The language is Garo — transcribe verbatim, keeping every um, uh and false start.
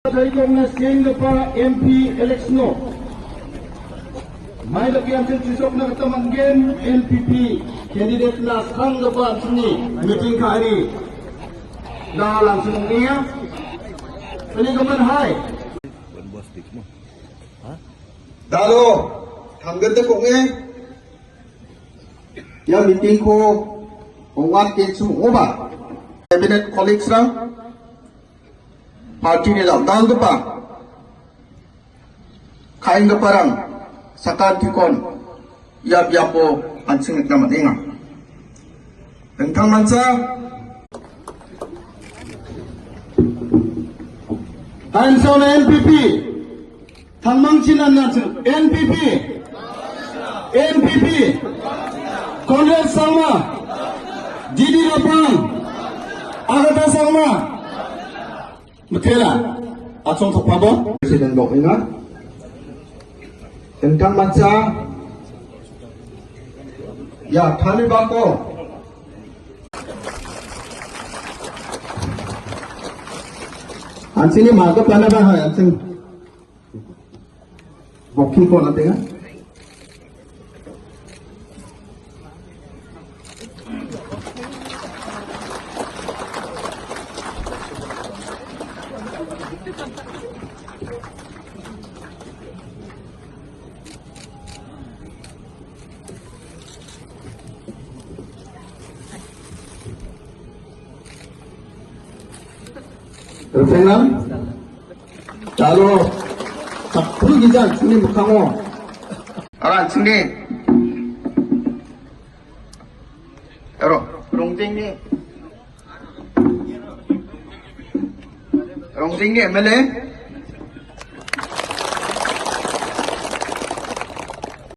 Tarikonge skenggipa M P election-o mai dake an·ching chisokna gita man·gen, N P P candidate-na skanggipa an·chingni meeting ka·ani dal an·ching ong·enga. Ini gimin hai. Dalo, tanggen de kong e. Ia meeting-ko ong·atgenchim ong·oba, cabinet colleagues-rang, party-ni dal·dalgipa ka·enggiparang sakantikon ia biapo an·ching nikna man·enga. Dingtangmancha, Times-ona N P P, tangmangchinan an·ching N P P, N P P, Conrad Sangma, G D Rapang, Agatha Sangma, Mithela, Achong Tokpabo. President Bok Inga. Dingtangmancha, ia, Tanibako. An·chingni maga panaba hai, an·ching. Bokiko natenga. Ripengrang, aro sakgni gija an·chingni mikkango. Aro an·chingni, aro, Rongjengni, Rongjengni M L A.